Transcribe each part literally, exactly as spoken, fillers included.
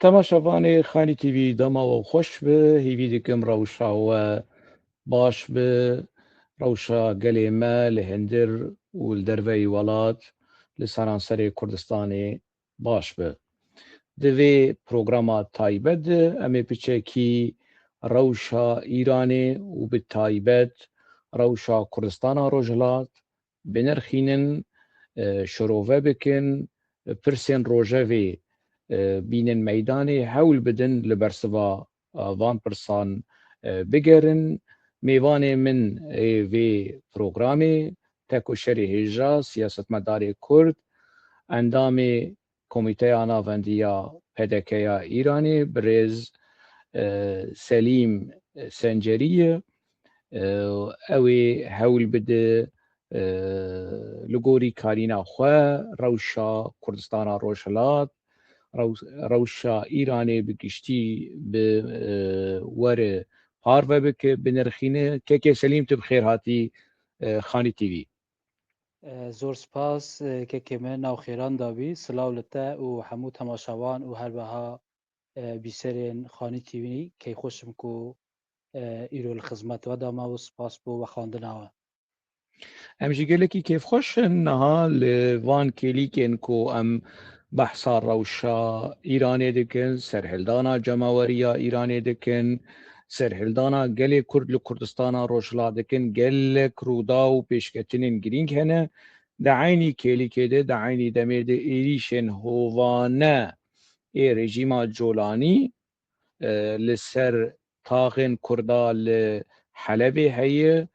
Temaşevanê Xanî T V, dema we xweş be, hîvî dikim rewşa we baş be, rewşa gelê me li hundir û li derveyî welat, li seranserê Kurdistanê baş be. Di vê programa taybet de em ê piçekî rewşa Îranê û bi taybet rewşa Kurdistana Rojhilat binirxînin, e, şirove bikin, pirsên rojevê, e, bînin meydanê, hewl bidin li bersiva, e, van pirsan, e, bigerin. Mêvanê min ê vê programê Tekoşerê Hêja, siyasetmedarê Kurd, endamê Komîteya Navendî ya P D K ya Îranê, birêz, e, Selîm Sencerî ye. E, ew ê hewl bide, e, li gorî karîna xwe rewşa Kurdistana Rojhilat, rew-, rewşa Îranê bi giştî bi, e, were parve bike, binirxîne. Kekê Selîm, tu bi xêr hatî, e, Xanî T V. E, zor spas, e, kekê me, nav xêran dabî. Silav li te û hemû temaşevan û her wiha, e, bîserên Xanî T V. Keyfxweş im ku, e, îro li xizmet we de me û spas bo vexwendina we. Em jî gelekî kêfxweş in niha li van kêlîkên ku em behsa rewşa Îranê dikin, serhildana cemawerî ya Îranê dikin, serhildana gelê Kurd li Kurdistana Rojhilat dikin, gelek rûdaw û pêşketinên girîng hene. Di eynî kêlîkê de, di eynî demê de êrîşên hovane ê rejîma Colanî, e, li ser taxên Kurda li Helebê heye.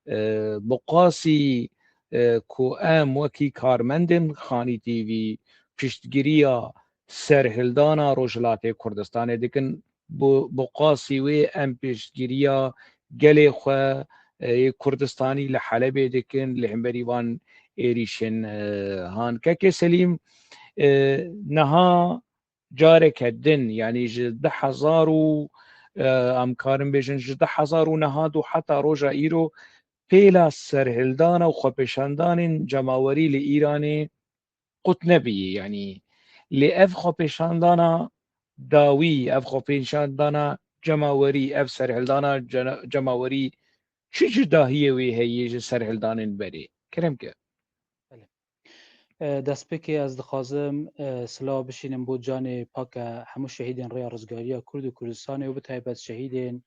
E, bi qasî, e, ku em wekî karmendên Xanî T V piştgiriya serhildana Rojhilatê Kurdistanê dikin, bi, bi qasî wê em piştgiriya gelê xwe, e, yê Kurdistanî li Helebê dikin, li hemberî van êrîşên, e, han. Kekê Selîm, e, niha careke din, yanî ji du hezar û, e, em karin bêjin, ji du hezar û nehad û heta roja îro pêla serhildana û xwepêşandanên cemawerî li Îranê qut nebî. Yanî lê ev xwepêşandana dawî, ev xwepêşandana cemawerî, ev serhildana cena-, cemawerî çi cudahiyê wê heye ji serhildanên berê? Kerem ke. Belê. E, destpêkê ez dixwazim, e, silav bişînim bo canê pake hemû şehîdên Rêya Rizgariya Kurd û Kurdistanê û bi taybet şehîdên,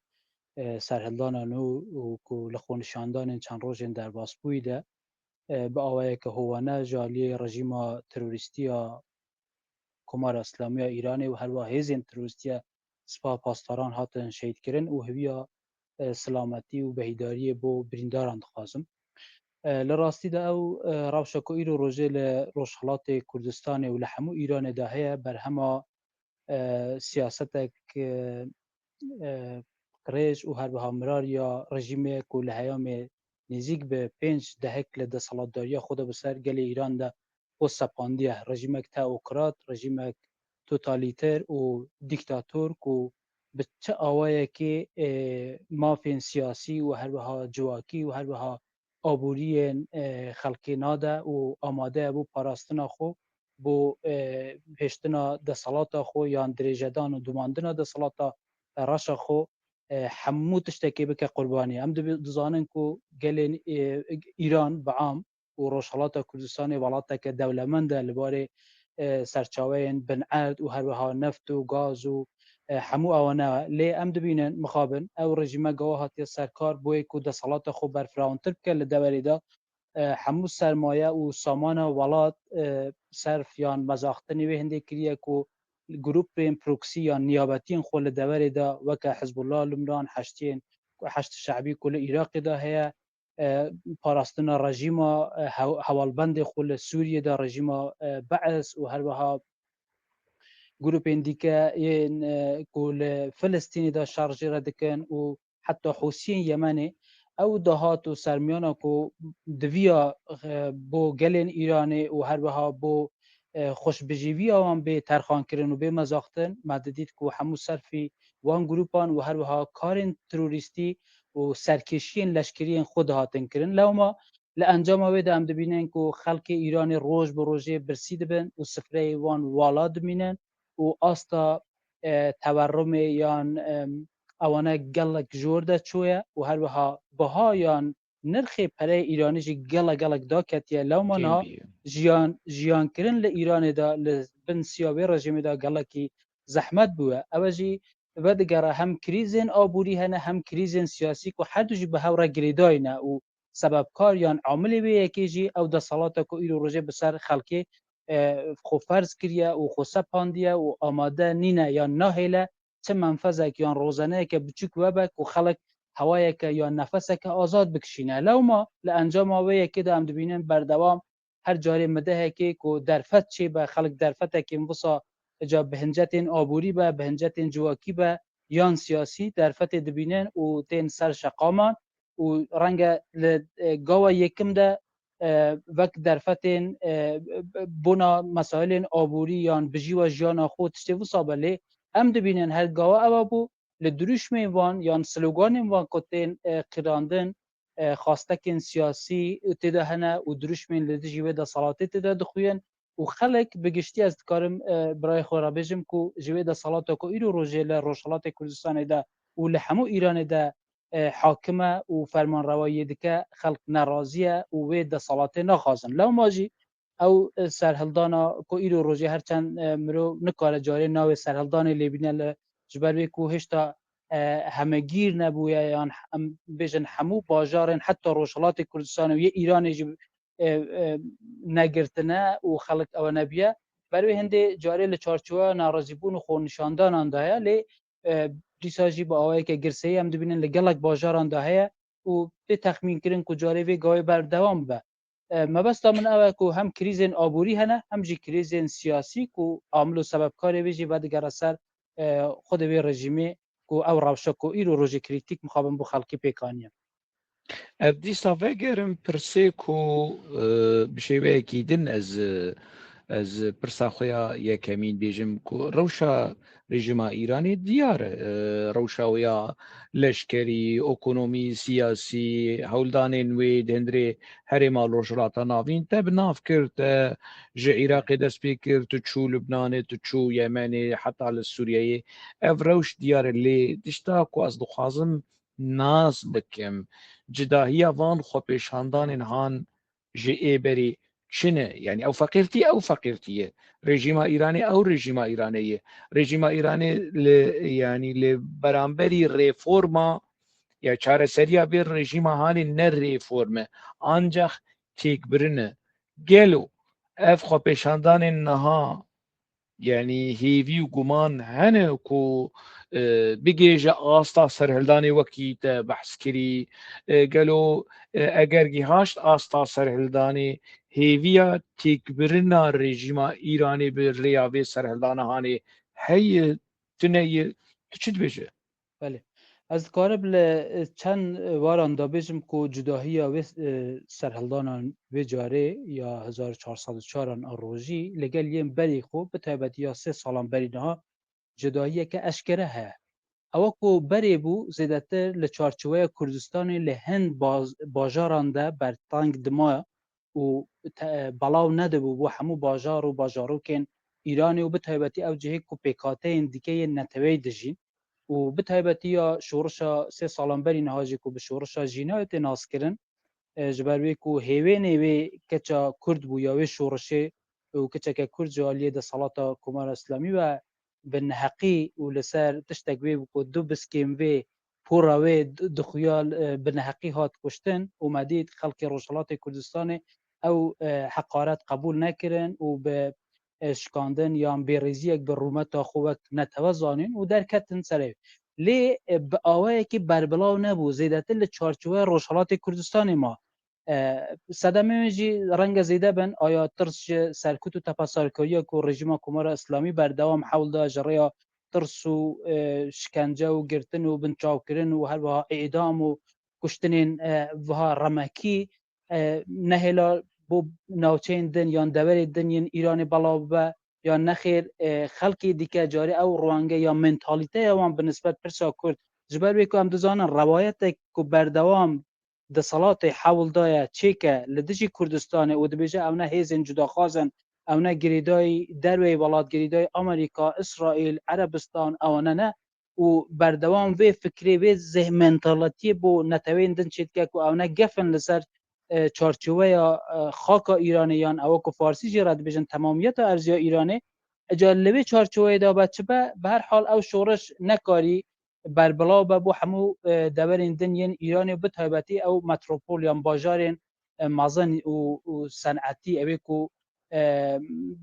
e, serhildana nû û ku li xwenişandanên çend rojên derbasbûyî de, e, bi awayeke hovane ji aliyê rejîma terorîstî ya Komara Îslamî ya Îranê û herwiha hêzên terorîstî ya Sipaha Pasdaran hatin şehîdkirin û hêviya, e, silametî û behîdariyê bo birîndaran dixwazim. E, li rastî de ew, e, rewşa ku îro rojê li Rojhilatê Kurdistanê û li hemû Îranê de heye, berhema, e, siyasetek, e, e, qirêj û herwiha mirariya rejîmê ku li heyamê nêzîk bi pênc dehek li desthilatdariya xwe de bi ser gelê Îran de xwe sepandiye. Rejîmek teokrat, rejîmek totalîter û dîktator ku bi çi awayekê, e, mafên siyasî û herwiha civakî û herwiha aboriyên, e, xelkê nade û amade ye bo parastina xwe, bo, e, hêştina desthilata xwe yan dirêjedan û dumandina desthilata, e, reşa xwe, e, hemû tiştekê bike qurbanî. Em dibi-, dizanin ku gelên, e, Îran bi am û Rojhilata Kurdistanê welateke dewlemend e li barê, e, serçaweyên binerd û herwiha neft û gaz û, e, hemû ewana. Lê em dibînin, mixabin, ew rejîme gava hatiye serkar boyê ku desthilata xwe berfirawantir bike li deverê de, e, hemû sermaye û samana welat, e, serf yan mezaxtinê wê hindê kiriye ku grûpên proksî yan niyabetiyên xwe li deverê de weke Hizbullah Lubnan, Heştiyên, Heşd Şe'bî ku li Iraqê de heye, e, parastina rejîma, e, hew-, hewalbendê xwe li Sûriyê de rejîma, e, Be'es û herwiha grûpên dîke yên, e, ku li Filistînê de şer jê re dikin û heta Hûsiyên Yemenê, ew dahat û sermiyana ku diviya, e, bo gelên Îranê û herwiha bo, e, xweşbijêviya wan bê terxankirin û bê mezaxtin, me didît ku hemû serfî wan grûpan û herwiha karên terorîstî û serkêşiyên leşkeriyên xwe dihatin kirin. Lewma li encama wê de em dibînin ku xelkê Îranê roj bi rojê birsî dibin û sifreyê wan wala dimînin û asta, e, tewerrumê yan, em, ewane gelek ji wir de çûye û her wiha biha yan nirxê pereyê Îranî jî gelek gelek daketiye. Lewma niha jiyan, jiyankirin li Îranê de, li bin siya wê rejîmê de gelekî zehmet bûye. Ew jî vedigere hem krîzên aborî hene, hem krîzên siyasî ku her du jî bi hev re girêdayî ne û sebebkar yan amilê vê yekê jî ew desthilata ku îro rojê bi ser xelkê, e, xwe ferz kiriye û xwe sepandiye û amade nîne yan nahêle çi menfezek yan rozeneyeke biçûk webe ku xelk hewayeke yan nefeseke azad bikişîne. Lewma li encama wê yekê de em dibînin berdewam her carê midehekê ku derfet çêbe, xelk derfetekên wisa ca bi hincetên aborî be, bi hincetên civakî be yan siyasî derfetê dibînin û tên ser şeqaman û renge li, e, gawa yekim de, e, wek derfetên, e, bona mesailên aborî yan bijî we jiyana xwe tiştê wisa be. Lê em dibînin her gawa ewa bû, li dirûşmên wan yan sloganên wan ku tên, e, qirandin, e, xastekên siyasî tê de hene û dirûşmên li dijî wê desalatê tê de dixuyin û xelk bi giştî ez dikarim, e, birayê xwe re bêjim ku ji wê desalata ku îro rojê li Rojhelatê Kurdistanê de û li hemû Îranê de, e, hakim e û fermanrewayiyê dike, xelk nerazî ye û wê desalatê naxwazin. Lewma jî ew, e, serhildana ku îro rojê her çend, e, mirov nikare carê navê serhildanê lê bîne li, ji ber wê ku hêşta, e, hemegîr nebûye yan em bêjin hemû bajarên heta Rojhilatê Kurdistanê û yê Îranê jî, e, e, negirtine û xelk ewe nebiye. Ber wê hindê carê li çarçoveya nerazîbûn û xwenîşandanan de heye, lê, e, dîsa jî bi awayeke girseyî em dibînin li gelek bajaran de heye û tê texmînkirin ku carê vê gavê berdewam bibe. E, mebesta min ew e ku hem krîzên aborî hene, hem jî krîzên siyasî ku amil û sebebkarê vê jî vedigere ser, e, xwedê wê rejîmê ku ew rewşa ku îro rojê krîtîk mixabin bo xelkê pêk aniye. Ez dîsa vegerim pirsê ku, e, bi şêweyekî din ez, e, ez pirsa xwe ya yekemîn bêjim ku rewşa rejîma Îranê diyar e, e, rewşa wê ya leşkerî, ekonomî, siyasî, hewldanên wê di hundirê herêma Rojhilata Navîn te bi nav kir, te ji Iraqê dest pê kir, tu çû Lubnanê, tu çû Yemenê, heta li Sûriyeyê. Ev rewş diyar e, lê tişta ku ez dixwazim nas bikim, cidahiya van xwepêşandanên han ji ê berî çi ne? Yanî ew feqîrtî, ew feqîrtî ye. Rejîma Îranê, ew rejîma Îranê ye. Rejîma Îranê li, yanî li beramberî reforma ya çareseriya vê rejîma hanê ne reform e, ancax têkbirin e. Gelo ev xwepêşandanên niha, yanî hêvî û guman hene ku, e, bigihêje asta serhildanê wekî te behs kirî, e, gelo, e, eger gihaşt asta serhildanê, hêviya têkbirina rejîma Îranê bi rêya vê serhildana hanê heye, tune ye, tu çi dibêje? Belê. Ez dikarim li, e, çend, e, waran de bêjim ku cudahiya wê, e, serhildanan vê carê ya hezar û çar sed û çar an a rojî li gel yên berî xwe, bi taybetî ya sê salan berî niha cudahiyeke eşkere heye. Ewa ku berê bû, zêdetir li çarçoveya Kurdistanê li hin baz-, bajaran de berteng dima û te-, belav nedibû bo hemû bajar û bajarokên Îranê û bi taybetî ew cihê ku pêkhateyên dike yên neteweyî dijîn û bi taybetî ya şorişa sê salan berî niha jî ku bi şorişa Jînayê tê naskirin, e, ji ber wê ku hêwênê wê keça Kurd bû ya wê şorişê û keçeke Kurd ji aliyê desthilata Komara Îslamî ve bi neheqî û li ser tiştek wê bû ku du biskên vê pora wê di-, dixuya, e, bi neheqî hat kuştin û me dît xelkê Rojhilatê Kurdistanê ew, e, heqaret qebûl nekirin û bi, e, şikandin yan bêrêziyek bi rûmeta xwe wek netewe zanîn û derketin serê wê. Lê, e, bi awayekî berbilaw nebû, zêdetir li çarçoveya Rojhilatê Kurdistanê ma. E, sedemên wê jî renge zêde bin, aya tirs ji serkut û tepeserkariya ku rejîma Komara Îslamî berdewam hewl da ji rêya tirs û, e, şikence û girtin û binçavkirin û her wiha îdam û kuştinên, e, wiha remekî, e, nehêla bo navçeyên din yan deverê din yên Îranê belav bibe yan nexêr, e, xelkê dike carê ew ruhenge ya mentalîteya wan bi nisbet pirsa Kurd, ji ber wê ku em dizanin rewayetek ku berdewam desalatê hewl daye çêke li dijî Kurdistanê û dibêje ew ne hêzên cudaxwaz in, ew ne girêdayî derveyî welat, girêdayî Amerîka, Îsraîl, Erebistan, ewane ne. Û berdewam vê fikrê, vê zeh-, mentalîtiyê bo neteweyên din çêdike ku ew ne gef in li ser, e, çarçoveya, e, xaka Îranê, yan ew ku farsî jê re dibêjin temamiyeta erziya Îranê. Eca li vê çarçoveyê de be çi be, bi her hal ew şoriş nekarî berbilaw be bo hemû, e, deverên din yên Îranê, bi taybetî ew metropol yan bajarên, e, mezin û, û senetî, ew ê ku, e,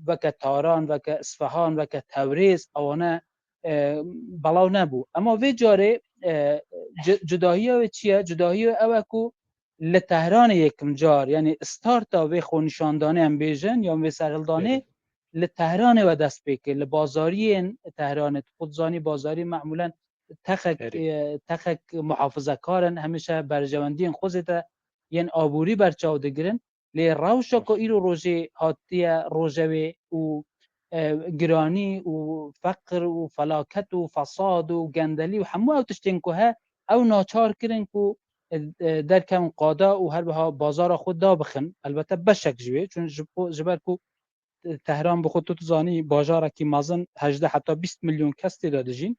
weke Taran, weke Isfahan, weke Tewrêz, ewane, e, belaw nebû. Ema vê carê, e, ci-, cudahiya wê çi ye? Cudahiya wê ew e ku li Tehranê yekim car, yanî starta vê xwenîşandanê em bêjin, yan vê serhildanê Belê. li Tehranê we dest pê kir, li bazariyên Tehranê. Tu xwe dizanî bazarî memûlen texek, Erê. e, texek muhafizekar in, hemîşe berjewendiyên xwe zêde yên aborî berçav digirin. Lê rewşa ku Baş. îro rojê hatiye rojevê û, e, giranî û feqir û felaket û fesad û gendelî û hemû ew tiştên ku he, ew naçar kirin ku, e, e, derkevin qada û her wiha bazara xwe dabixin. Elbette beşek ji wê, çun ji bo, ji ber ku Tehran bi xwe tu dizanî bajarekî mezin hejdeh heta bîst milyon kes tê de dijîn.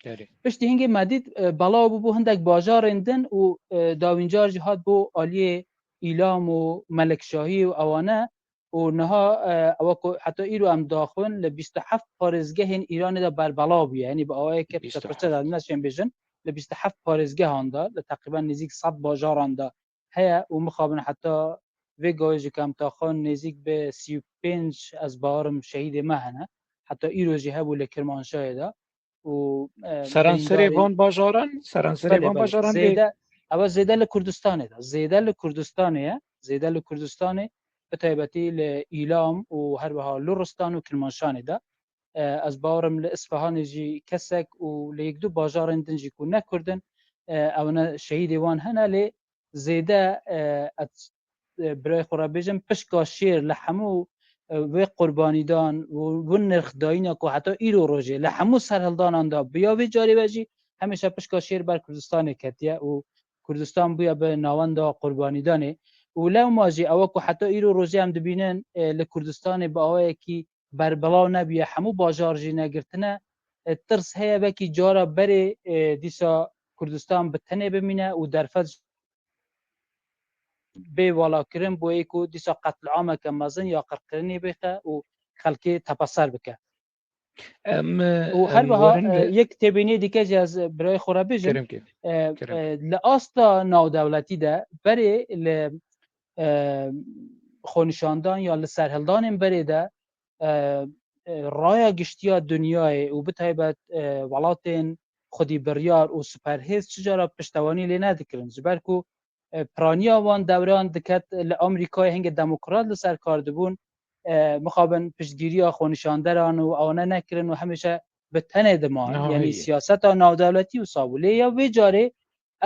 Erê. Piştî hingê me dît, e, belaw bû bo hindek bajarên din û, e, dawîncar jî hat bo aliyê Îlam û Melikşahî û ewane û niha, e, ewa ku heta îro em daxwin li bîst û heft parêzgehên Îranê de berbelaw bûye. Yanî bi awayeke Bîst û heft. Pirçe de neşên bêjin, li bîst û heft parêzgehan de, li teqrîben nêzîk sed bajaran de heye û mixabin heta vê gavê jî ku em taxan nêzîk bi sî û pênc, ez bawerim, şehîdê me hene. Heta îro jî hebû li Kirmanşahê de. Û, e, Seranserê birîndarê van bajaran, seranserê Belê, van belê. bajaran bê. Zêde, ewa zêde li Kurdistanê de. Zêde li Kurdistanê ye. Zêde li Kurdistanê, bi taybetî li Îlam û her wiha Luristan û Kirmanşanê de. E, ez bawerim li Isfahanê jî kesek û li yek du bajarên din jî ku ne Kurd in, e, ew ne şehîdê wan hene, lê zêde, e, ez, e, birayê xwe re bêjim, pişka şêr li hemû, e, wê qurbanîdan û win nirxdayîna ku heta îro rojê li hemû serhildanan de bûya, vê carê ve jî hemîşe pişka şêr ber Kurdistanê ketiye û Kurdistan bûye bi navenda qurbanîdanê. Û lewma jî ewa ku heta îro rojê em dibînin, e, li Kurdistanê bi awayekî berbelaw nebûye, hemû bajar jî negirtine. E, tirs heye, belkî cara berê, e, dîsa Kurdistan bi tenê bimîne û derfet bê valakirin, bo yê ku dîsa qetliameke mezin ya qirkirinê bêxe û xelkê tepeser bike. Em, Û em her wiha, werin e, li yek têbîniyê dike jî ez birayê xwe re bêjim. Kerem ke. E, Kerem. E, li asta navdewletî de berê li, e, xwenîşandan ya li serhildanên berê de, e, e, raya giştiya dinyayê û bi taybet, e, welatên xwedî biryar û siperhêz çi cara piştewanî lê nedikirin. Ji ber ku, e, piraniya wan dewran diket li Amerîkayê hingê demokrat li ser kar dibûn, e, mixabin piştgiriya xwenîşanderan û ewane nekirin û hemîşe bi tenê diman. Niha Yanî heye. siyaseta navdewletî wisa bû. Lê ya vê carê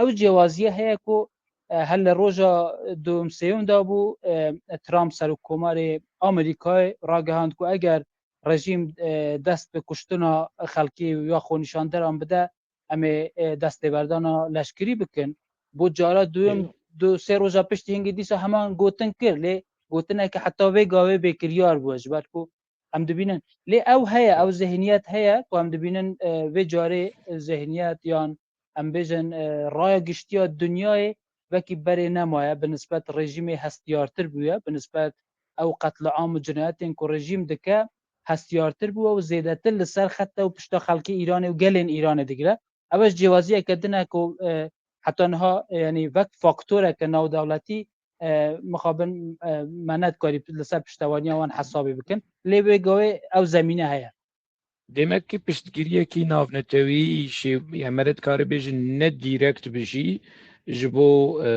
ew cêwaziye heye ku, e, her li roja duyum sêyum de bû, e, Trump serokkomarê Amerîkayê ragihand ku eger rejîm, e, dest bi kuştina xelkê ya xwenîşanderan bide, em ê, e, destêberdana leşkerî bikin. Bo cara duyum, Eywa. du sê roja piştî hingê dîsa heman gotin kir, lê gotineke heta vê gavê bêkiryar bû, ji ber ku em dibînin. Lê ew heye, ew zihniyet heye ku em dibînin, e, vê carê zihniyet yan em bêjin, e, raya giştiya dinyayê wekî berê nemaye, bi nisbet rejîmê hestiyartir bûye, bi nisbet ew qetliam û cinayetên ku rejîm dike hestiyartir bûye û zêdetir li ser xet de û pişta xelkê Îranê û gelên Îranê digire. Ev ji cêwaziyeke din e ku, e, heta niha, e, yanî wek faktoreke navdewletî, e, mixabin, e, me nedikarî li ser piştevaniya wan hesabê bikin. Lê vê gavê ew zemîne heye. Demek ki piştgiriyekî navnetewî jî, ya me re dikare bêjin ne direkt bi jî ji bo, e,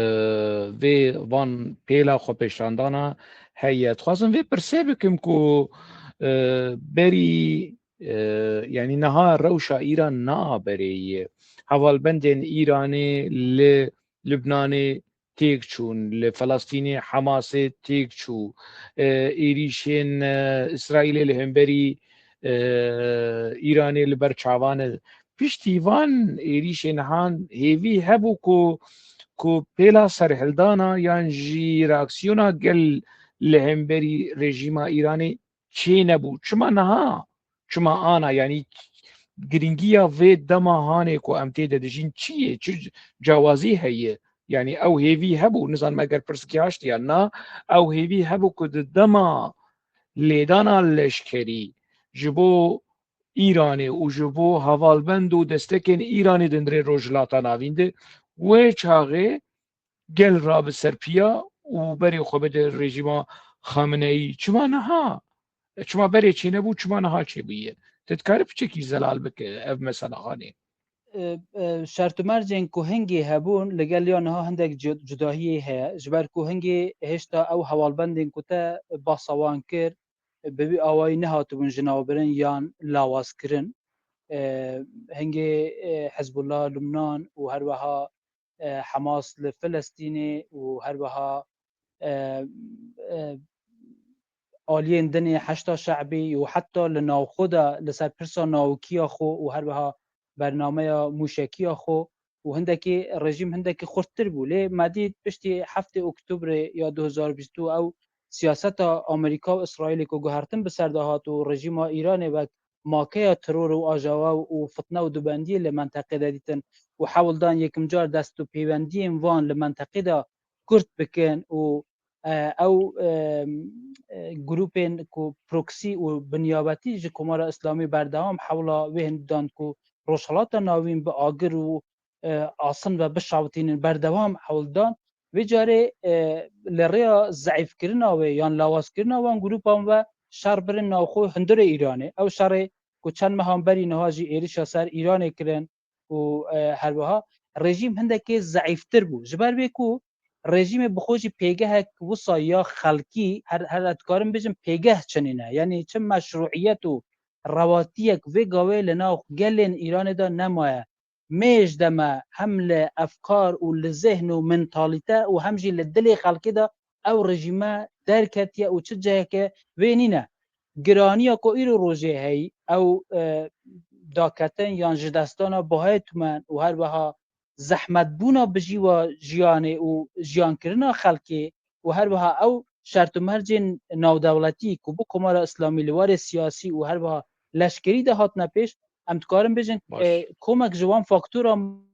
vê van pêla xwepêşandana heye. Dixwazim vê pirsê bikim ku, e, berî, e, yanî niha rewşa Îran na berê ye. Hevalbendên Îranê li Lubnanê têk çûn, li Felestînê Hamasê têk çû, e, êrîşên, e, Îsraîlê li hemberî, e, Îranê li ber çavan e. Piştî van êrîşên han hêvî hebû ku, ku pêla serhildana yan jî reaksiyona gel li hemberî rejîma Îranê çênebû. Çima niha? Çima ana? Yanî girîngiya vê dema hanê ku em tê de dijîn çi ye? Çi c-, cawazî heye? Yanî ew hêvî hebû, nizanim eger pirsgî haşt yan na, ew hêvî hebû ku di dema lêdana leşkerî ji bo Îranê û ji bo hevalbend û destekên Îranê di nirê Rojhilata Navîn de, wê çaxê gel rabe ser piya û berê xwe bide rejîma Xameneî. Çima niha? Çima berê çênebû, çima niha çêbûye? Te dikarî piçekî zelal bike ev mesela hanê? E, e, şert û mercên ku hingê hebûn, li gel ya niha hindek cu-, cudahiyê heye. Ji ber ku hingê hêşta ew hevalbendên ku te behsa wan kir, bi vî awayî nehatibûn jinavbirin yan lawazkirin. E, hingê, e, Hizbullah Lubnan û her wiha, e, Hamas li Filistînê û her wiha, e, e, aliyên din ê Heşda Şe'bî û heta li navxwe de li ser pirsa nawikiya xwe û her wiha bernameya mûşekiya xwe û hindekî rejîm hindekî xurttir bû. Lê me dît piştî heftê Oktobrê ya du hezar bîst û ew siyaseta Amerîka û Îsraîlê ku guhertin bi ser de hat û rejîma Îranê wek makeya teror û ajawa û fitne û dubendiyê li menteqê de dîtin û hewl dan yekim car dest û pêwendiyên van li menteqê de kurt bikin û, e, ew, e, e, grûpên ku proksî û binyabetî ji Komara Îslamî berdewam hewla wê hindan ku Rojhilata Navîn bi agir û, e, asin ve bişawitînin berdewam hewl dan. Vê carê, e, li rêya zeîfkirina wê yan lawazkirina wan grûpan ve şer birin navxwe hundirê Îranê. Ew şerê ku çend mehan berî niha jî êrişa ser Îranê kirin, û, e, her wiha rejîm hindekê zeîftir bû. Ji ber vê ku rejîmê bi xwe jî pêgehek wisa ya xelkî, her, her ez dikarim bêjim pêgeh çi nîne. Yanî çi meşrûiyet û rewatiyek vê gavê li nav gelên Îranê de nemaye. Mêj de me hem li efkar û li zihn û mentalîte û hem jî li dilê xelkê de ew rejîme derketiye û çi ciheke wê nîne. Giraniya ku îro rojê heyî, ew, e, daketin yan ji destdana bahayê tumen û her wiha zehmetbûna bijîwa jiyanê û jiyankirina xelkê û her wiha ew şert û mercên navdewletî ku bi Komara Îslamî li warê siyasî û her wiha leşkerî de hatine pêş, em dikarin bêjin, Baş. e, komek ji wan faktoran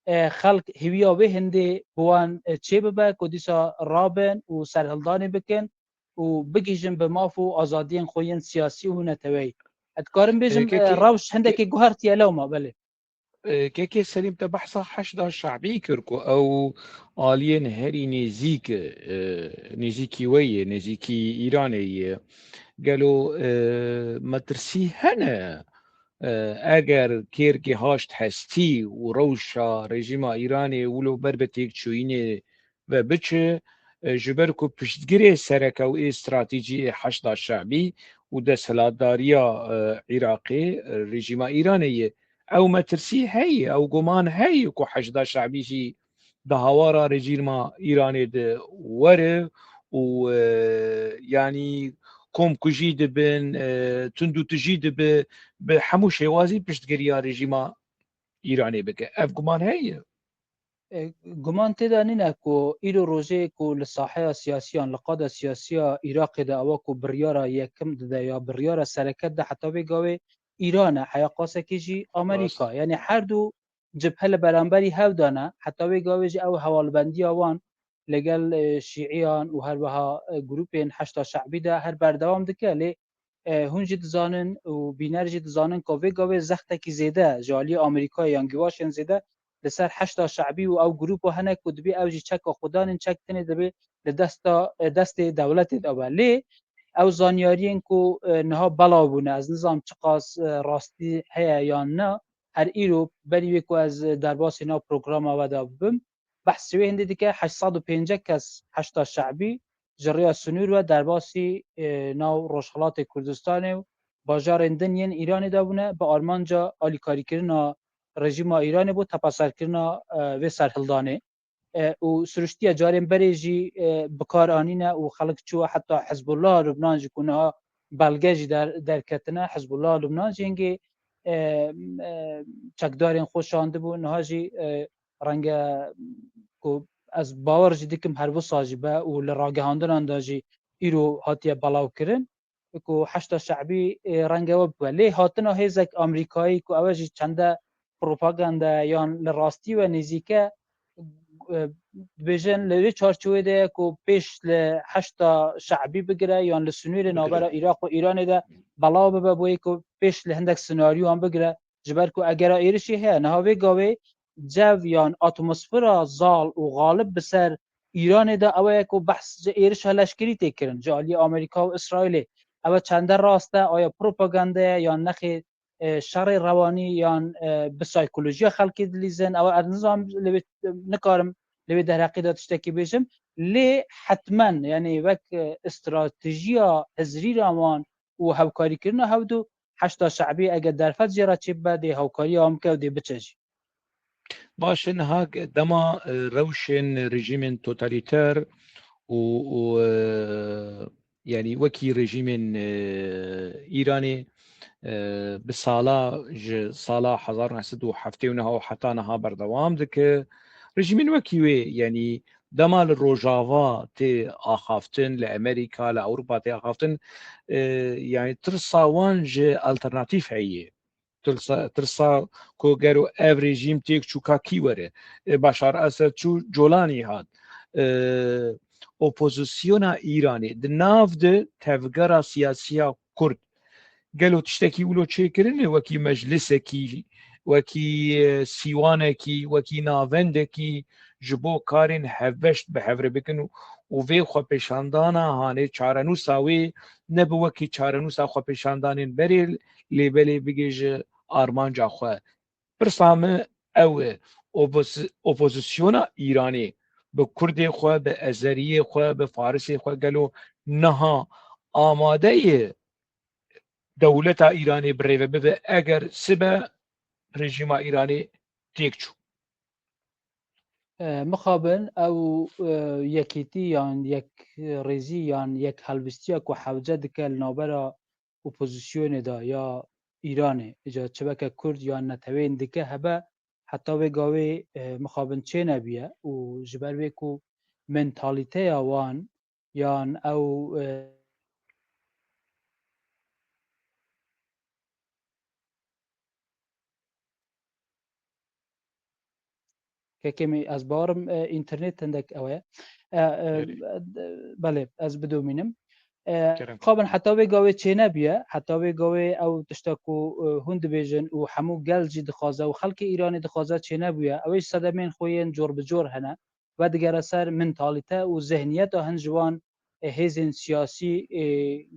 e, xelk hêviya wê hindê bi wan, e, çêbibe ku dîsa rabin û serhildanê bikin û bigihîjin bi maf û azadiyên xwe yên siyasî û neteweyî. Ez dikarim bêjim, E, kekê, e, rewş hindekî ke-, guhertiye lewma, belê. E, kekê Selîm, te behsa Heşda Şe'bî kir ku ew aliyên herî nêzîk, e, nêzîkî we ye, nêzîkî Îranê ye. Gelo, e, metirsî hene? E, eger kêrkê haşt hestî û rewşa rejîma Îranê wilo ber bi têkçûyînê ve biçe, e, ji ber ku piştgirê sereke û ê stratejî ê Heşda Şe'bî û desthilatdariya, e, Iraqê, e, rejîma Îranê ye. Ew metirsî heye, ew guman heye ku Heşda Şe'bî jî di hawara rejîma Îranê de were û, e, yanî komkujî dibin, e, tundûtijî dibe, bi hemû şêwazî piştgiriya rejîma Îranê bike. Ev guman heye? E, guman tê de nîne ku îro rojê ku li saheya siyasiyan, li qada siyasiya Iraqê de ewa ku biryara yekim dide ya biryara sereke dide heta vê gavê Îran e, heya qasekê jî Amerîka. Rast. Yanî her du cibhe li beramberî hev de ne, heta vê gavê jî ew hewalbendiya wan li gel, e, şîiyan û her wiha, e, grûpên Heşda Şe'bî de her berdewam dike. Lê, e, hûn jî dizanin û bîner jî dizanin ku vê gavê zextekî zêde ji aliyê Amerîkayê yan givaşên zêde li ser Heşda Şe'bî û ew grûpa hene ku dibê ew jî çeka xwe danên, çek tenê dibê li desta, e, destê dewletê de be. Lê ew zanyariyên ku, e, niha belav bûne, ez nizanim çiqas, e, rastî heye yan na, her îro berî wê ku ez derbasî nav programa we de bibim, behsê wê hindê dike, heşt sed û pêncî kes Heşda Şe'bî ji rêya sinûr ve derbasî, e, nav Rojhilatê Kurdistanê û bajarên din yên Îranê de bûne, bi armanca alîkarîkirina rejîma Îranê bo tepeserkirina, e, vê serhildanê. E, û siruştiye carên berê jî, e, bi kar anîne û xelk çû heta Hizbullah Lubnan jî ku niha belge jî der-, derketine, Hizbullah Lubnan jî hingê, e, e, çekdarên xwe şandibû, niha jî, e, renge ku ez bawer jî dikim her wisa jî be û li ragihandinan de jî îro hatiye belavkirin, ku heşda şe'bî, e, renge we bibe. Lê hatina hêzek Amerîkayî ku ew jî çende propaganda yan li rastî we nêzîk e, e, dibêjin li wê çarçovê de ye ku pêş li heşda şe'bî bigire yan li sinûrê navbera Iraq û Îranê de belav bibe, bo yê ku pêş li hindek senaryoyan bigire. Ji ber ku egera êrişê heye, niha vê gavê cev yan atmosfera zal û xalib bi ser Îranê de ew e ku behs ji êrişa leşkerî tê kirin. Ji aliyê Amerîka û Îsraîlê ew e çende rast e, aya propaganda ye yan nexê, e, şerê rewanî yan, e, bi saykolojiya xelkê dilîzin, ew e ez nizanim li wê, nikarim li wê derheqê de tiştekî bêjim. Lê hetmen, yanî wek, e, stratejiya hizrîna wan û hevkarîkirina hevdu, heşda şe'bî eger derfet jê re çêbibe, dê hawkariya wan bike û dê biçe jî. Baş e, niha dema, e, rewşên rejîmên totalîter û, û, e, yanî wekî rejîmên, e, Îranê, e, bi sala, ji sala hezar neh sed û heftê û neh û heta niha berdewam dike. Rejîmên wekî wê, yanî dema li Rojava tê axaftin, li Amerîka, li Ewropa tê axaftin, e, yanî tirsa wan ji alternatîf heye. Tirsa, tirsa ku gero ev rejîm têk çû ka kî were. E, Başar Esed çû, Colanî hat. E, opozisyona Îranê di nav de tevgera siyasiya Kurd gelo tiştekî wilo çêkirine, wekî meclisekî, wekî, e, sîwanekî, wekî navendekî ji bo karên hevbeş bi hev re bikin û, û vê xwepêşandana hanê çarenûsa wê ne bi wekî çarenûsa xwepêşandanên berê lê belê bigihîje armanca xwe. Pirsa min ew e, opozi-, opozisyona Îranê bi Kurdê xwe, bi Ezeriyê xwe, bi Farisê xwe gelo niha amade ye dewleta Îranê birêve bibe eger sibe rejîma Îranê têk çû? E, mixabin ew, e, yekîtî yan yekrêzî yan yekhelwistiya ku hewce dike li navbera opozisyonê de ya Îranê, îca çi weke Kurd yan neteweyên dike hebe, heta vê gavê, e, mixabin çênebûye û ji ber vê ku mentalîteya wan yan ew, e, Kekê min, ez bawerim, e, înternet hindek ew e. E, e, Erê. e, belê, ez bidomînim. E, Kerem. Xabin heta vê gavê çênebûye, heta vê gavê ew tişta ku, e, hûn dibêjin û hemû gel jî dixwaze û xelkê Îranê dixwaze çênebûye. Ew ê ji sedemên xwe yên cor bi cor hene. Vedigere ser mentalîte û zihniyeta hin ji wan, e, hêzên siyasî, e,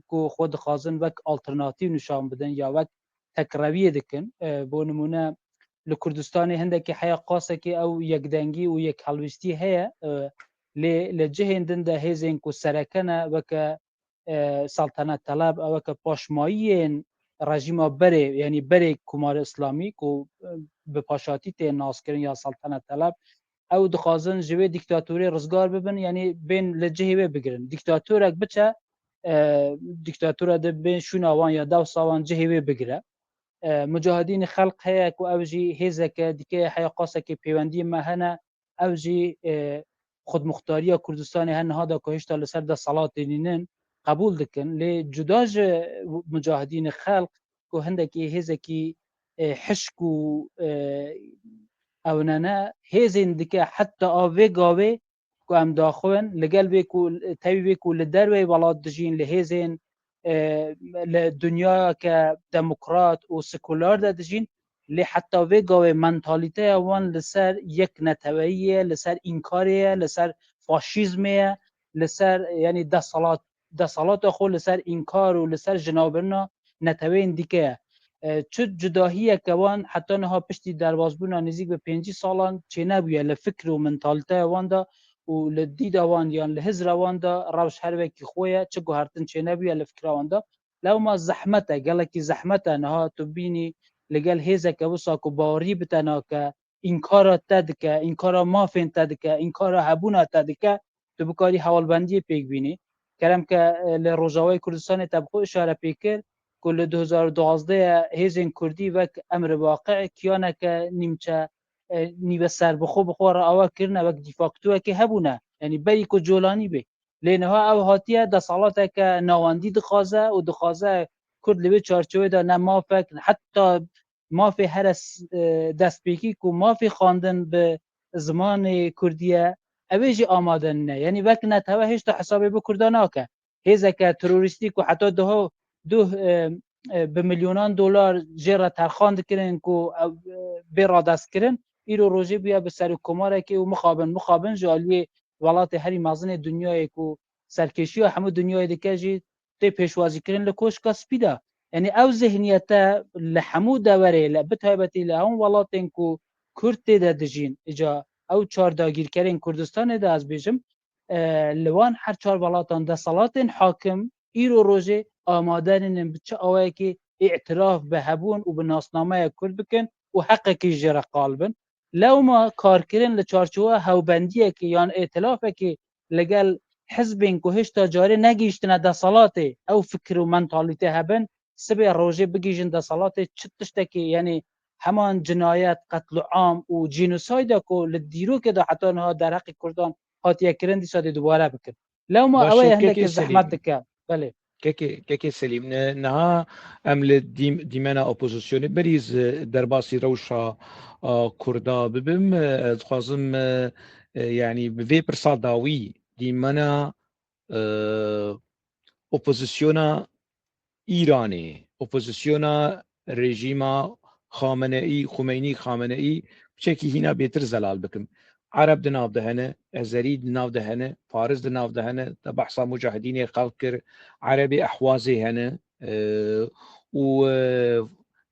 ku xwe dixwazin wek alternatîf nîşan bidin ya wek tekrewiyê dikin. E, bo nimûne, li Kurdistanê hindekî heya qasekê ew yekdengî û yekhelwîstî heye, e, lê li cihên din de hêzên ku sereke ne, weke, e, seltenetteleb, e, weke paşmayiyên rejîma berê, yanî berê Komarê Îslamî ku, e, bi paşatî tê naskirin ya seltenetteleb, ew dixwazin ji wê dîktatorê rizgar bibin, yanî bên li cihê wê bigirin. Dîktatorek biçe, e, dîktatora di bên şûna wan ya dewsa wan cihê wê bigire. E, Mucahidînê Xelq heye ku ew jî hêzeke dike, heya qasekê pêwendiyên me hene, ew jî, e, xudmuxtariya Kurdistanê her niha da ku hêşta li ser desthilatê nînin, qebûl dikin. Lê cuda ji Mucahidînê Xelq ku hindekî hêzekî, e, hişk û, e, ewnene hêzên dike heta a vê gavê ku em daxwin, li gel vê ku, tevî vê ku li derveyê welat dijîn, li hêzên, e, li dinyayeke demokrat û sekular de dijîn, lê heta vê gavê mentalîteya wan li ser yekneteweyî ye, li ser înkarê ye, li ser faşîzmê ye, li ser, yanî desalat, desalata xwe li ser înkar û li ser jinavbirina neteweyên dike ye. E, çi cudahiyeke wan heta niha piştî derbasbûna nêzîk bi pêncî salan çênebûye li fikr û mentalîteya wan de û li dîda wan yan li hizra wan de rewş her wekî xwe ye, çi guhertin çênebûye li fikra wan de. Lewma zehmet e, gelekî zehmet e niha tu bînî li gel hêzeke wisa ku bawerî bi te nake, înkara te dike, înkara mafên te dike, înkara hebûna te dike, tu bikarî hewalbendiyê pêk bînî. Kerem ke, e, li Rojavayê Kurdistanê te bi xwe îşare pê kir, ku li du hezar û duwazdeh hêzên Kurdî wek emri waqi kiyaneke nîmçe, e, nîve serbixwe bi xwe re ava kirine, wek dîfaktoyekê hebûne. Yanî berî ku colanî bê. Lê niha ew hatiye desthilateke navendî dixwaze û dixwaze Kurd li vê çarçewê de ne mafek, heta mafê here s-, e, destpêkî ku mafê xwendin bi zimanê Kurdî ye, ew ê jî amade nîne. Yanî wek netewe hêşta hesabê bi Kurda nake. Hêzeke terorîstî ku heta duha duh, e, e, bi milyonan dolar jê re terxan dikirin ku ew, e, bê radestkirin, îro rojê bûye bi serokkomarekê û mixabin, mixabin ji aliyê welatê herî mezinê dinyayê ku serkêşiya hemû dinyayê dike jî tê pêşwazîkirin li Koşka Spî de. Yanî ew zihniyete li hemû deverê, li, bi taybetî li hemû welatên ku Kurd tê de dijîn, îca ew çar dagîrkerên Kurdistanê de ez bêjim, e, li wan her çar welatan desthilatên hakim îro rojê amade nînin bi çi awayekî îtiraf bi hebûn û bi nasnameya Kurd bikin û heqekî jê re qal bin. Lewma karkirin li çarçowa hewbendiyekê yan êtilafekê li gel hizbên ku hêşta carê negihîştine desthilatê, ew fikir û mentalîte hebin, sibê rojê bigihîjin desthilatê çi tiştekî, yanî heman cinayet, qetliam û cînosayda ku li dîrokê de heta niha derheqê Kurdan hatiye kirin, dîsa dê dubare bikin. Lewma ew Baş e, ê hindekî kekê zehmet Selîm. dike. Belê. Kekê, kekê Selîm, ne, niha em li dîm-, dîmena opozisyonê berî z-, derbasî rewşa, a, Kurda bibim, e, ez dixwazim, e, e, yanî bi vê pirsa dawî dîmena, e, opozisyona Îranê, opozisyona rejîma Xameneî, Xumeynî Xameneî, piçekî hîna bêtir zelal bikim. Ereb di nav de hene, Ezerî di nav de hene, Faris di nav de hene, te behsa mucahidînê xelq kir, Erebê Ehwazê hene, e, û, e,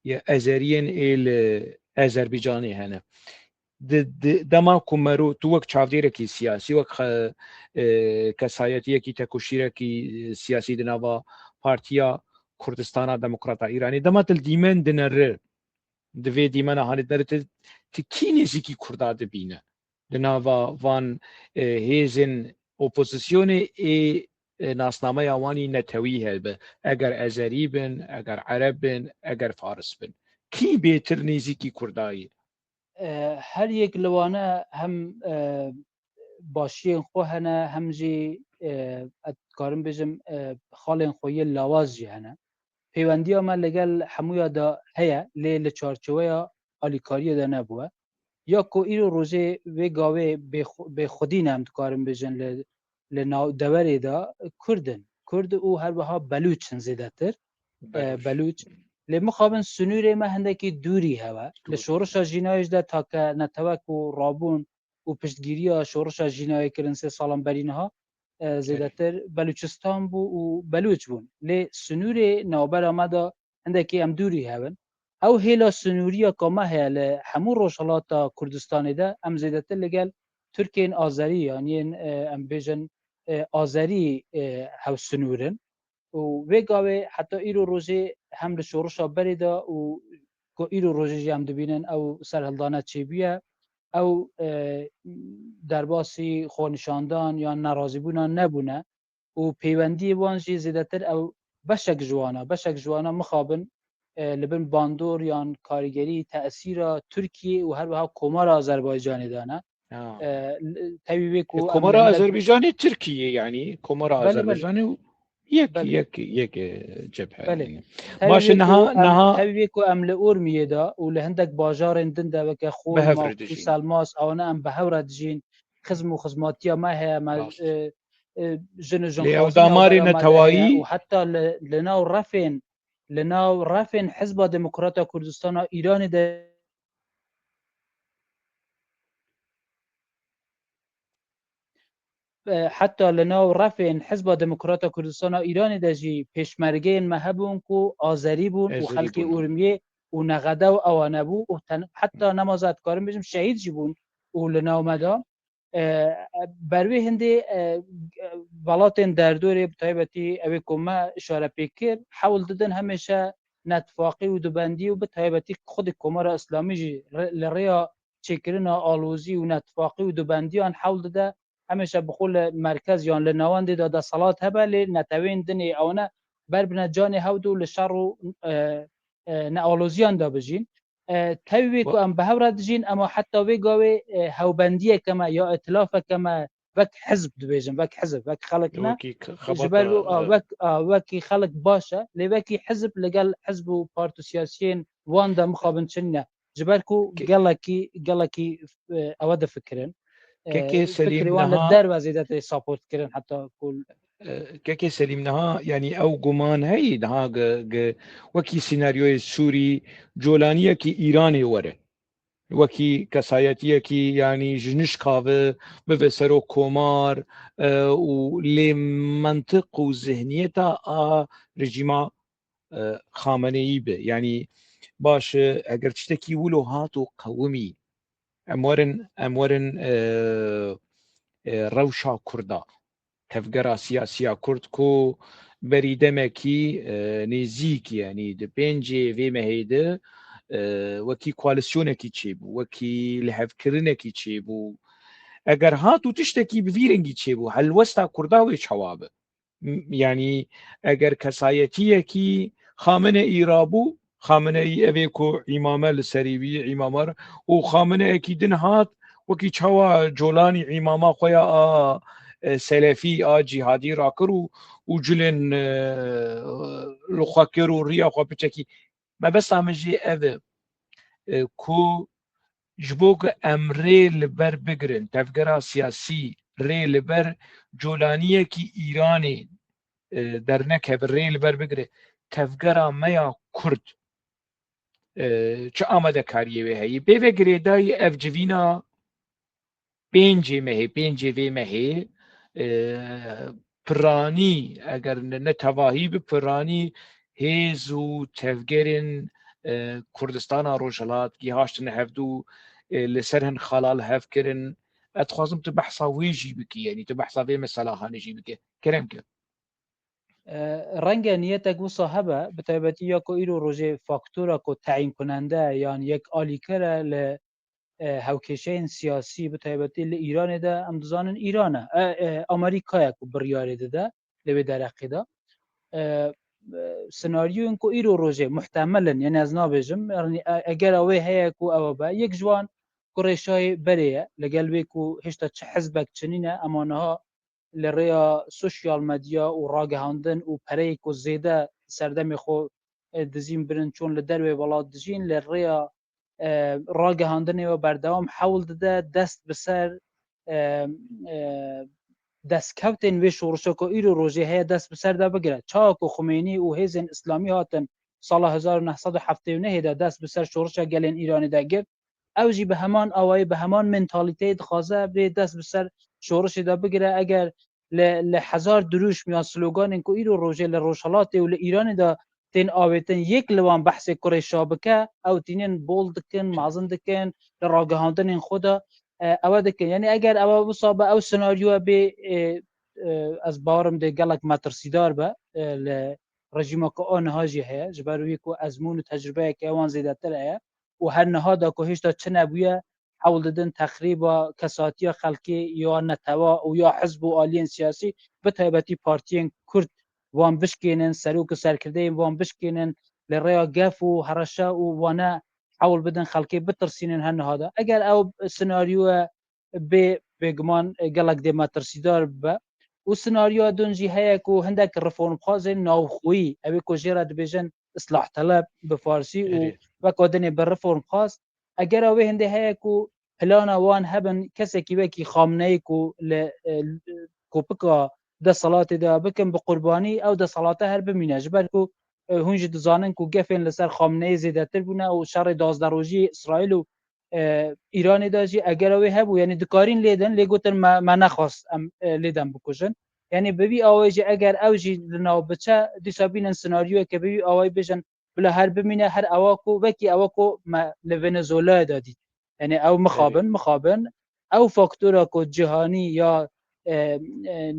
ye Ezeriyên ê li Ezerbaycanê hene. Di, di, dema ku mero, tu wek çavdêrekî siyasî, wek xe-, e, kesayetiyekî tekoşîrekî, e, siyasî di nava Partiya Kurdistana Demokrata Îranê, dema tu li dîmen dineri, di vê dîmena hanê dineri, tu, tu kî nêzîkî Kurda dibîne? Di nava van, e, hêzên opozisyonê ê, e, nasnameya wan î netewî hebe. Eger Ezerî bin, eger Ereb bin, eger Faris bin. Kî bêtir nêzîkî Kurda yî? E, her yek li wane hem, e, başiyên xwe hene, hem jî, e, ez dikarim bêjim, e, xalên xwe yê lawaz jî hene. Pêwendiya me li gel hemûya de heye, lê li çarçoweya alîkariyê de nebûye. Ya ku îro rojê vê gavê bêxu-, bêxwedî ne, em dikarin bêjin li, li nav deverê de Kurd in. Kurd û her wiha Belûç in zêdetir. E, Belûç. Belûç. Lê mixabin sinûrê me hindekî dûrî hewe. Li Dûr. Şorişa Jînayê jî de take netewek û rabûn û piştgiriya şorişa Jînayê kirin sê salan berî niha, e, Erê. zêdetir Belûçistan bû û Belûç bûn. Lê sinûrê navbera me de hindekî em dûrî hev in. Ew hêla sinûriya ka me heye li hemû Rojhilata Kurdistanê de, em zêdetir li gel Tirkên Azerî, yan yên, e, em bêjin, e, Azerî, e, hewsinûr in. Û vê gavê heta îro rojê hem li şorişa berê de û ku îro rojê jî em dibînin ew serhildana çêbûye, ew, e, derbasî xwenîşandan yan nerazîbûna nebûne û peywendiyê wan jî zêdetir ew beşek ji wan e. Beşek ji wan e mixabin, e, li bin bandor yan karîgerî tesîra Tirkiyê û her wiha Komara Azerbaycanê de ne. Ha. E, l-, tevî wê ku E, em Komara li hindek Azerbaycanê Tirkiyê, yanî Komara Belê, belê. Azerbaycanê û yek, Belê. yek, yek, e, cebhe, Belê. yanî. Tevî Baş e, wê niha, ku em, niha tevî wê ku em li Urmiyê de û li hindek bajarên din de weke Bi hev Xormak re û dijîn. Selmas, ewana em bi hev re dijîn. Xizm û xizmatiya me heye, me, Rast. e, e, jin û Lê ew jinxwazîna damarê navbera me de netewayî heye û heta li, li nav refên, li nav refên Hizba Demokrata Kurdistana Îranê de E, heta li nav refên Hizba Demokrata Kurdistana Îranê de jî pêşmergeyên me hebûn ku Azerî bûn û Ezerî xelkê bûn. Urmiyê û Nexede û ewane bû û ten-, heta nema ez dikarim bêjim şehîd jî bûn û li nav me de. E, ber wê hindê, e, welatên derdorê bi taybetî ew ê ku me îşare pê kir, hewl didin hemêşe netfaqî û dubendî û bi taybetî xwedî Komara Îslamî jî re-, li rêya çêkirina alozî û netfaqî û dubendiyan hewl dide, hemêşe bi xwe li merkez yan li navendê de desthilat hebe, lê netewên din ê ew ne ber bine canê hewd û li şer û, e, e, nealoziyan de bijîn. E, tevî wê ku em bi hev re dijîn, ema heta wê gavê, e, hewbendiyeke me ya îtilafeke me wek hizb dibêjin, wek hizb, wek xelk ne. Wekî k-, Ji ber xebata, wê, a, e, wek, a, wekî xelk baş e, lê wekî hizb li gel hizb û parti siyasiyên wan de mixabin çi nîne. Ji ber ku Ke- gelekî, gelekî, e, ewe difikirin. E, Kekê Selîm, fikrê wan li niha derve zêdetirê support kirin heta ku E, Kekê Selîm, niha, yanî, ew guman heye, niha ge-, ge-, wekî sînaryoyê Sûrî, colaniyekî Îranê were. Wekî kesayetiyekî, yanî, ji nişka ve bibe serok komar, e, û lê mentiq û zihniyeta a rejîma, e, Xameneyî be. Yanî, baş e, eger tiştekî wilo hat û qewimî, em werin, em werin, e, e, rewşa Kurda, tevgera siyasiya Kurd ku berî demekî, e, nêzîk, yanî di pêncê vê mehê de, e, wekî koalîsyonekî çêbû, wekî lihevkirinekî çêbû. Eger hat û tiştekî bi vî rengî çêbû, helwesta Kurda wê çawa be? M-, yanî eger kesayetiyekî Xameneî rabû, Xameneî evê ku îmame li serî bî, îmamar, û Xameneyekî din hat, wekî çawa colanî îmama xwe ya a, e, selefî, a cîhadî rakir û, û cilên, e, li xwe kir û riya xwe piçekî. Mebesta min jî ev e, e, ku ji bo ku em rê li ber bigirin, tevgera siyasî rê li ber colaniyekî Îranê, e, dernekeve, rê li ber bigire, tevgera me ya Kurd, e, çi amadekariyê wê heye? Pê ve girêdayî ev civîna pêncê mehê, pêncê vê mehê, e, piranî, eger ne, ne tevahî bi piranî hêz û tevgerên, e, Kurdistana Rojhilat gihaştine hevdû, e, li ser hin xala li hev kirin. Ez dixwazim tu behsa wê jî bikî, yanî tu behsa vê meselahanê jî bike. Kerem ke. E, renge niyetek wisa hebe, bi taybetî ya ku îro rojê faktora ku teyînkunende yan yek alîkar e li, e, hewkêşeyên siyasî, bi taybetî li Îranê de, em dizanin Îran e, e, e, Amerîka ye ku biryarê dide li wê dereqê de. E, e, senaryoyên ku îro rojê muhtemel in, yanî ez nabêjim, yanî, e, eger ew ê heye ku ew be, yek ji wan kurê şahê berê ye, li gel wê ku hêşta çi hizbek çinîne, ema niha li rêya sosyal medya û ragihandin û pereyê ku zêde serdemê xwe, e, dizîn birin çûn li dervê welat dijîn, li rêya, e, ragihandinê we berdewam hewl dide dest bi ser, e, e, destkevtên vê şorişa ku îro rojê heye dest bi ser de bigire. Çawa ku Xumênî û hêzên îslamî hatin sala hezar û neh sed û heftê û nehê de dest bi ser şorişa gelên Îranê de girt, ew jî bi heman awayî, bi heman mentalîteyê dixwaze bê dest bi ser şorişê de bigire. Eger li, li hezar dirûşm yan sloganên ku îro rojê li Rojhelatê û li Îranê de tên avêtin, yek li wan behsê kurê şa bike, ew tînin bol dikin, mezin dikin, li ragihandinên xwe de, e, ewe dikin. Yanî eger ewe wisa be, ew senaryoya bê, e, e, ez bawerim dê gelek metirsîdar be, e, li rejîma ku a niha jî heye, ji ber wî ku ezmûn û tecrubeyeke wan zêdetir heye û her niha da ku hêşta çi nebûye, hewl didin texrîba kesatiya xelkê ya netewa û ya hizb û aliyên siyasî, bi taybetî partiyên Kurd wan bişkênin, serok û serkirdeyên wan bişkênin, li rêya gef û hereşa û wane hewl bidin xelkê bitirsînin her niha da. Eger ew senaryoya bê, bêguman, e, gelek dê metirsîdar bibe. Û senaryoya din jî heye ku hindek reformxwazên navxweyî, ew ê ku jê re dibêjin islahteleb bi farsî û Erê. weka dinê bi reformxwaz, eger ew ê hindê heye ku plana wan hebin, kesekî wekî Xamneyî ku li, e, kopika desthilatê de bikin bi qurbanî, ew desthilata her bimîne. Ji ber ku, e, hûn jî dizanin ku gefên li ser Xamneyî zêdetir bûne û şerê duwazdeh rojî Îsraîl û e, Îranê de jî eger ew ê hebû, yanî dikarîn lê din, lê gotin me, me nexwest em, e, lê dem bikujin. Yanî bi vî awayî jî eger ew jî li nav biçe, dîsa bînin senaryoyeke bi vî awayî bêjin, bila her bimîne, her ewa ku, wekî ewa ku me li Venezuelaya de dît. Yanî ew mixabin, Erê. mixabin. Ew faktora ku cîhanî ya, e, e,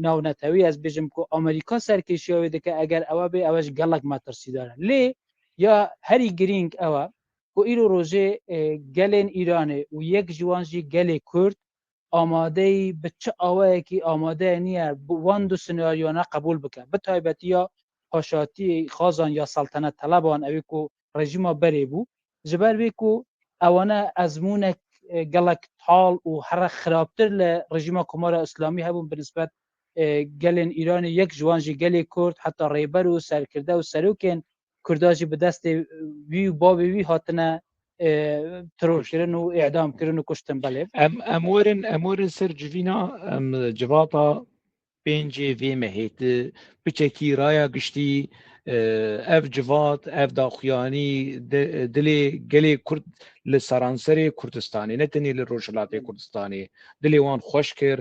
navnetewî, ez bêjim ku Amerîka serkêşiya wê dike, eger ewa bê, ewe jî gelek metirsîdar e. Lê ya herî girîng ew e, ku îro rojê, e, gelên Îranê û yek ji wan jî gelê Kurd amadeyî bi çi awayekî amade niye bi wan du senaryona qebûl bike. Bi taybetiya paşatiyê xazan ya seltenetteleban, ew ê ku rejîma berê bû. Ji ber vê ku ewane ezmûnek, e, gelek tal û here xirabtir li rejîma Komara Îslamî hebûn bi nisbet, e, gelên Îranê, yek ji wan jî gelê Kurd, heta rêber û serkirde û serokên Kurda jî bi destê wî û bavê wî hatine, e, terorkirin û îdamkirin û kuştin. Belê. Em, em werin, em werin ser civîna, em civata pêncê vê mehê. Tu piçekî raya giştî, e, ev civat, ev daxuyanî di-, dilê gelê Kurd li seranserê Kurdistanê, ne tenê li Rojhilatê Kurdistanê, dilê wan xweş kir,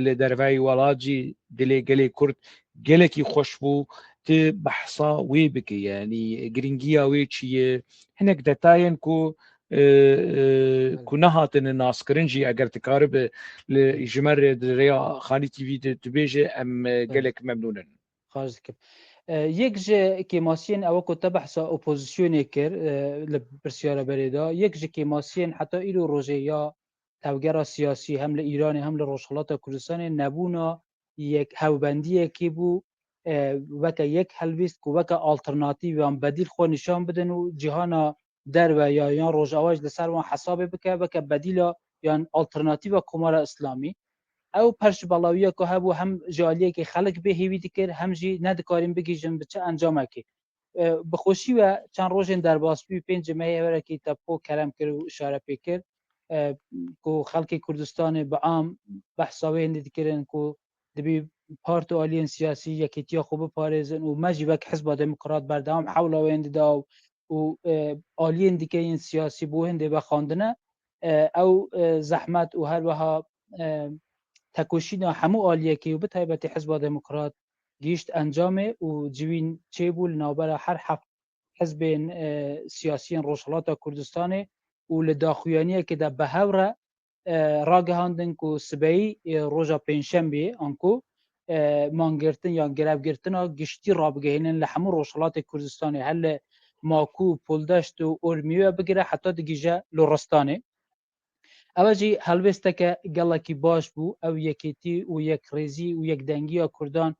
li derveyî welat jî dilê gelê Kurd gelekî xweş bû. Tu behsa wê bike, yanî girîngiya wê çi ye? Hinek detayên ku, e, e, ku nehatine naskirin jî, eger tu karibe li ji me re di rêya Xanî T V de tu bêje, em, e, gelek memnûn in. Xahiş dikim. E, yek ji kêmasiyên ew ku te behsa opozisyonê kir, e, li pirsyara berê de, yek ji kêmasiyên heta îro rojê ya tevgera siyasî hem li Îranê hem li Rojhilata Kurdistanê nebûna yek hewbendiyekê bû, e, weke yek helwêst ku weke alternatîf yan bedîl xwe nîşan bidin û cîhana derve ya yan Rojava jî li ser wan hesabê bike, weke bedîla yan alternatîfa Komara Îslamî. Ew perşbelawiya ku hebû hem ji aliyekê xelk bêhêvî dikir, hem jî nedikarîn bigihîjin bi çi encamekê. E, bi xweşî we çend rojên derbas bû, pêncê mehê heverekî te bi xwe kerem kir û îşare pê kir, e, ku xelkê Kurdistanê bi am behsa wê hindê dikirin ku dibî parti û aliyên siyasî yekîtiya xwe biparêzin û me jî wek Hizba Demokrat berdewam hewla wê hindê da û, e, aliyên dike yên siyasî bo hindê vexwandine. E, ew, e, zehmet û her wiha, e, tekoşîna hemû aliyekî û bi taybetî Hizba Demokrat gihîşt encamê û civîn çêbû li navbera her heft hizbên, e, siyasiyên Rojhilata Kurdistanê û li daxuyaniyekê de bi hev re, e, ragihandin ku sibeyî, e, roja Pêncşembeyê anku, e, mangirtin yan grevgirtina giştî rabigihînin li hemû Rojhilatê Kurdistanê, her li Makû, Puldeşt û Urmiyê bigire heta digihîje Loristanê. Ew jî helwêsteke gelekî baş bû. Ew yekêtî û yekrêzî û yekdengiya Kurdan,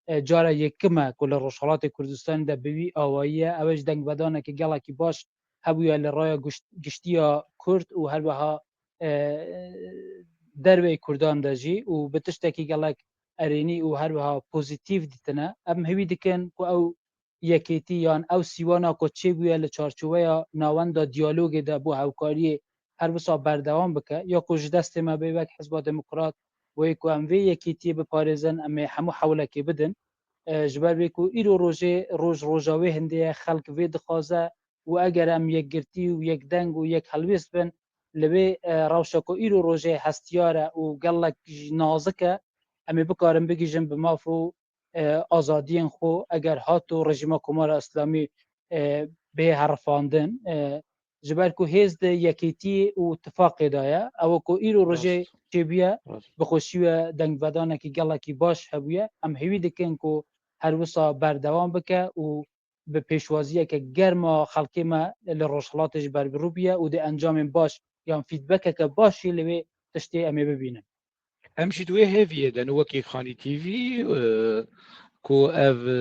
e, cara yekim e ku li Rojhilatê Kurdistanê de bi wî awayî ye. Ew jî dengvedaneke gelekî baş hebûye li raya guş-, giştî ya Kurd û her wiha, e, derveyî Kurdan de jî û bi tiştekî gelek erênî û her wiha pozîtîf dîtine. Em hêvî dikin ku ew yekêtî yan ew sîwana ku çêbûye li çarçoveya navenda diyalogê de bo hevkariyê her wisa berdewam bike, ya ku ji destê me bê wek Hizba Demokrat, wê ku em vê yekêtiyê biparêzin, em ê hemû hewlekê bidin. E, ji ber vê ku îro rojê roj roja wê hindê ye, xelk vê dixwaze û eger em yekgirtî û yekdeng û yek helwêst bin, li vê, e, rewşa ku îro rojê hestiyar e û gelek jî nazik e, em ê bikarin bigihîjin bi maf û, e, azadiyên xwe, eger hato rejîma Komara Îslamî, e, bê herifandin, e, ji ber ku hêz di yekêtiyê û tifaqê de ye, ew ku îro rojê Rast. çêbûye, Rast. bi xweşî we dengvedanekî gelekî baş hebûye. Em hêvî dikin ku her wisa berdewam bike û bi pêşwaziyeke germ a xelkê me li Rojhilatê jî berbirû bûye û di encamên baş yan feedbackeke baş jî li wê tiştê em ê bibînin. Em jî di wê hêviyê de ne wekî Xanî T V, e, ku ev, e,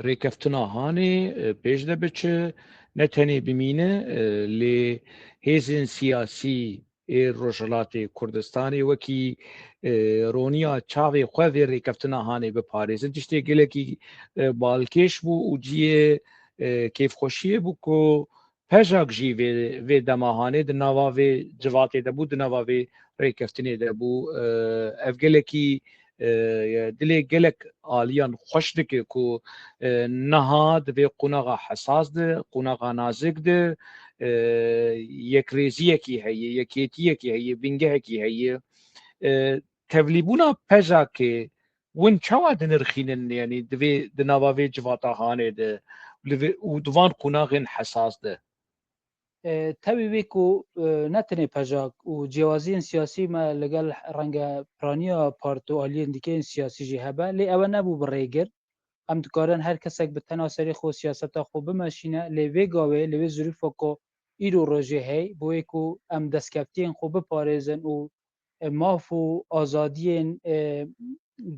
rêkeftina hanê, e, pêş de biçe, ne tenê bimîne, e, lê hêzên siyasî ê Rojhilatê Kurdistanê wekî, e, roniya çavê xwe vê rêkeftina hanê biparêzin. Tiştê gelekî, e, balkêş bû û cihê, e, kêfxweşiyê bû ku pejak jî vê, vê dema hanê di nava vê civatê de bû, di nava vê rêkeftinê de bû. E, ev gelekî, e, dilê gelek aliyan xweş dike ku, e, niha di vê qonaxa hesas de, qonaxa nazik de, e, yekrêziyekî heye, yekêtiyekî heye, bingehekî heye. E, tevlîbûna pejakê win çawa dinirxînin, yanî di vê, di nava vê civata hanê de, li vê, û di van qonaxên hesas de? E, tevî wê ku, e, ne tenê pejak û ciyawaziyên siyasî me li gel renge piraniya parti û aliyên dike yên siyasî jî hebe, lê ewe nebû bi rêgir. Em dikarin her kesek bi tena serê xwe siyaseta xwe bimeşîne, lê vê gavê, li vê zirûfa ku îro rojê hey, bo wê ku em destkeftiyên xwe biparêzin û, e, maf û azadiyên, e,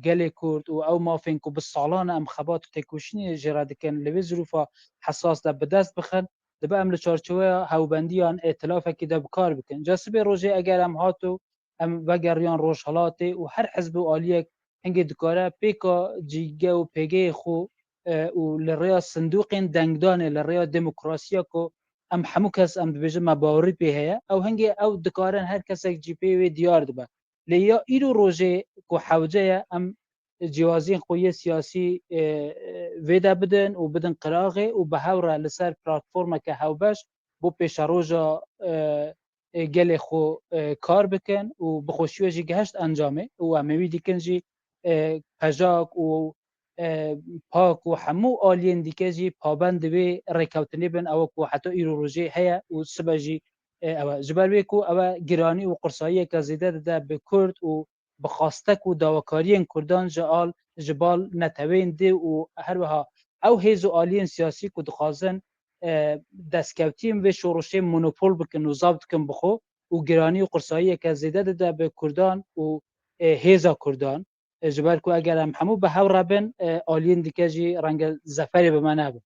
gelê Kurd û ew mafên ku bi salan e em xebat û têkoşînê jê re dikin, li vê zirûfa hesas de bi dest bixin, dibe em li çarçoveya hewbendiyan êtilafekî de bi kar bikin. Ca sibê rojê eger em hato, em vegeriyan Rojhilatê û her hizb û aliyek hingê dikare pêka cîge û pêgeyê xwe, e, û li rêya sindoqên dengdanê, li rêya demokrasiya ku em hemû kes, em dibêjin, me bawerî pê heye, ew hingê ew dikarin, her kesek jî pê wê diyar dibe. Lê ya îro rojê ku hewce ye, em cihaziyên xwe yê siyasî, e, e, vê de bidin û bidin qiraxê û bi hev re li ser platformeke hewbeş bo pêşeroja, e, e, gelê xwe, e, kar bikin û bi xweşî we jî gehişt encamê û em ê wî dikin jî, e, pejak û, e, pak û hemû aliyên dîke jî pabend di wê rêkewtinê bin, ew ku heta îro rojê heye û sibe jî, e, ew e. Ji ber wê ku ew e giranî û qirsayiyeke zêde dide bi Kurd û bi xastek û dawakariyên Kurdan ji al, ji bal neteweyên dî û her wiha ew hêz û aliyên siyasî ku dixwazin, e, destkevtiyên vê şoreşê monopol bikin û zabt dikin bi xwe û giranî û qirsayiyeke zêde dide bi Kurdan û, e, hêza Kurdan. E, ji ber ku eger em hemû bi hev re bin, e, aliyên dike jî renge zeferê bi me nebin.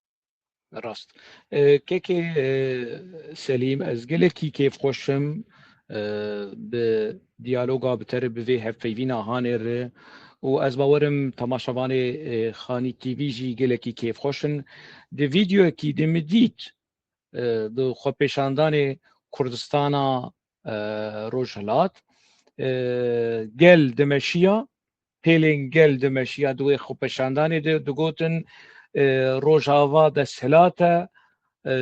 Rast. E, kekê, e, Selîm, ez gelekî kêfxweş im, e, bi diyaloga bi te re, bi vê hevpeyvîna hanê re û ez bawerim temaşevanê, e, Xanî T V jî gelekî kêfxweş in. Di vîdeoyekî de min dît, e, di xwepêşandanê Kurdistana, e, Rojhilat, e, gel dimeşiya, pêlên gel dimeşiya di wê xwepêşandanê de digotin, e, Rojava desthilat e, e,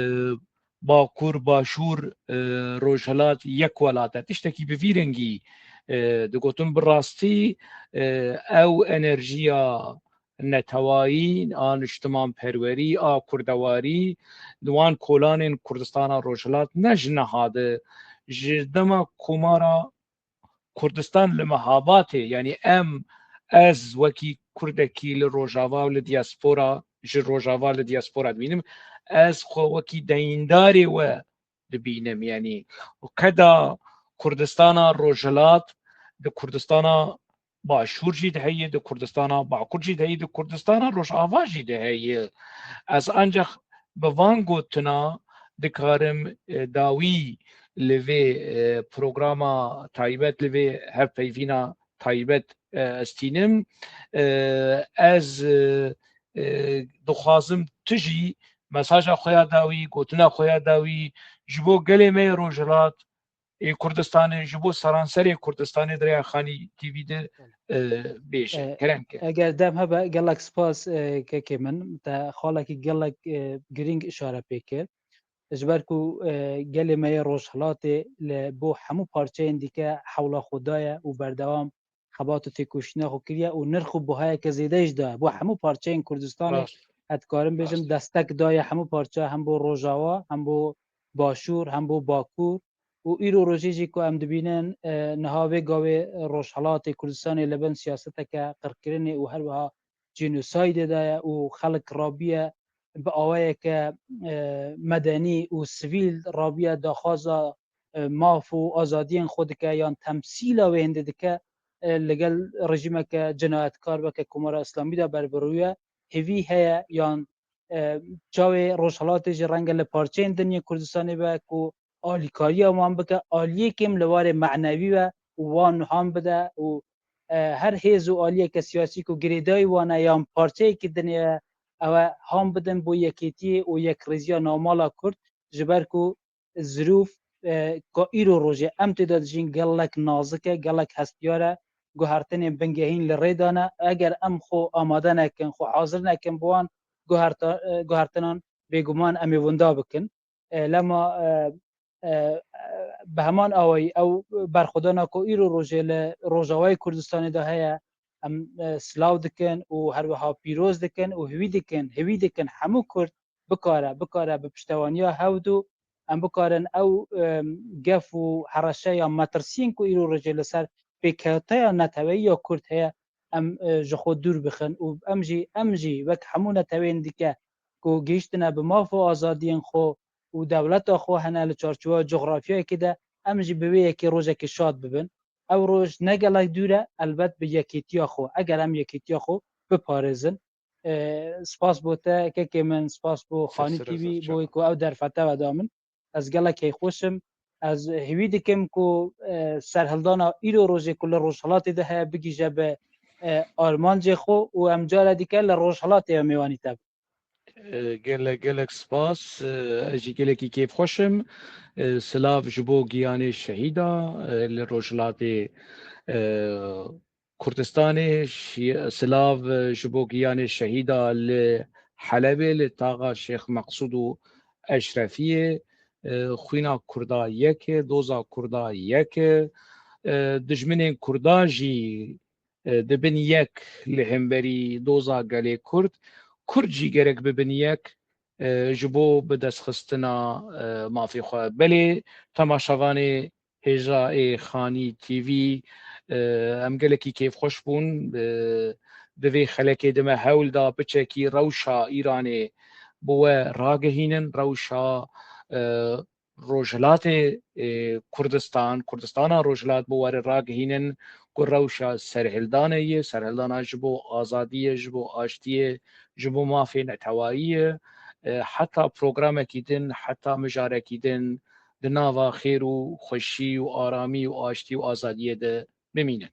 Bakur, Başûr, e, Rojhilat yek welat e. Tiştekî bi vî rengî, e, digotin. Bi rastî, e, ew enerjiya netewayî, a niştimanperwerî, a kurdewarî, di wan kolanên Kurdistana Rojhilat ne ji niha de, ji dema Komara Kurdistan li mehabatê, yanî em, ez wekî Kurdekî li Rojava û li diaspora, ji Rojava li diaspora dibînim, ez xwe wekî deyîndarê we dibînim. Yanî qeda Kurdistana Rojhilat, di Kurdistana Başûr jî de heye, di Kurdistana Bakur jî de heye, di Kurdistana Rojava jî de heye. Ez ancaq bi van gotina dikarim, e, dawî li vê, e, programa taybet, li vê hevpeyvîna taybet, e, ez tînim. E, ez, e, e, dixwazim tu jî mesaja xwe ya dawî, gotina xwe ya dawî ji bo gelê me yê Rojhilat, ê Kurdistanê, ji bo seranserê Kurdistanê di rêya Xanî T V de, e, bêje. E, Kerem ke. Eger dem hebe, gelek spas, e, kekê min. Te xalekî gelek, e, girîng îşare pê kir. Ji ber ku, e, gelê me yê Rojhilatê li bo hemû parçeyên dike hewla xwe daye û berdewam xebat û têkoşîna xwe kiriye û nirx û buhayeke zêde jî daye bo hemû parçeyên Kurdistanê. Rast. Ez dikarim bêjim, rast, destek daye hemû parçe, hem bo Rojava, hem bo Başûr, hem bo Bakur. Û îro rojê jî ku em dibînin, e, niha vê gavê Rojhelatê Kurdistanê li bin siyaseteke qirkirinê û her wiha cînosaydê de ye û xelk rabiye bi awayeke, e, medenî û sivîl rabiye daxwaza, e, maf û azadiyên xwe dike yan temsîla wê hindê dike, e, li gel rejîmeke cinayetkar weke Komara Îslamî de ber bi rû ye. Hêvî heye yan, e, çavê Rojhilatê jî renge li parçeyên din yên Kurdistanê be ku alîkariya wan bike, aliyê kêm li warê menevî be û wan han bide û, e, her hêz û aliyeke siyasî ku girêdayî wan e yan parçeyekî din e, ew e han bidin bo yekêtiyê û yekrêziya navmala Kurd, ji ber ku zirûf, e, ka îro rojê em tê de dijîn gelek nazik e, gelek hestiyar e, guhertinên bingehîn li rê de ne. Eger em xwe amade nekin, xwe hazir nekin bo wan guherta-, e, guhertinan, bêguman em ê winda bikin. E, lema, e, e, bi heman awayî ew berxwedana ku îro rojê li Rojavayê Kurdistanê de heye, em, e, silav dikin û her wiha pîroz dikin û hêvî dikin, hêvî dikin hemû Kurd bikare, bikare bi piştewaniya hevdû em bikarin ew, em, gef û hereşe ya metirsiyên ku îro rojê li ser pêketeya neteweyî ya Kurd heye, em, e, ji xwe dûr bixin û em jî, em jî wek hemû neteweyên dike ku gihîştine bi maf û azadiyên xwe û dewleta xwe hene li çarçoveya cografyayekê de, em jî bi vê yekê rojekê şad bibin. Ew roj ne gelek dûr e, elbet bi yekîtiya xwe, eger em yekîtiya xwe biparêzin. E, spas bo te, kekê min, spas bo Xanî T V, bo wê ku ew derfete we da min. Ez gelek keyfxweş im. Ez hêvî dikim ku, e, serhildana îro rojê ku li Rojhilatê de heye bigihîje bi, e, armancê xwe û em care dîke li Rojhilatê em mêwanî te bin. E, gelek, gelek spas. E, ez jî gelekî kêfxweş im. E, silav ji bo giyanê şehîda, e, li Rojhilatê, e, Kurdistanê, şi-, silav, e, ji bo giyanê şehîda li Helebê, li taxa Şêx Meqsûd û Eşrefiyê. E, xwîna Kurda yek e, doza Kurda yek e. E, dijminên Kurda jî, e, dibin yek li hemberî doza gelê Kurd. Kurd jî gerek bibin yek, e, ji bo bidestxistina, e, mafê xwe. Belê, temaşevanê hêja ê Xanî T V, e, em gelekî kêfxweş bûn. E, di vê xelekê de me hewl da piçekî rewşa Îranê bi we ragihînin, rewşa, e, Rojhilatê, e, Kurdistan, Kurdistana Rojhilat bi we re ragihînin ku rewşa serhildanê ye, serhildana ji bo azadiyê, ji bo aştiyê, ji bo mafê netewayî ye. E, heta programekî din, heta mijarekî din, di nava xêr û xweşî û aramî û aştî û azadiyê de bimînin.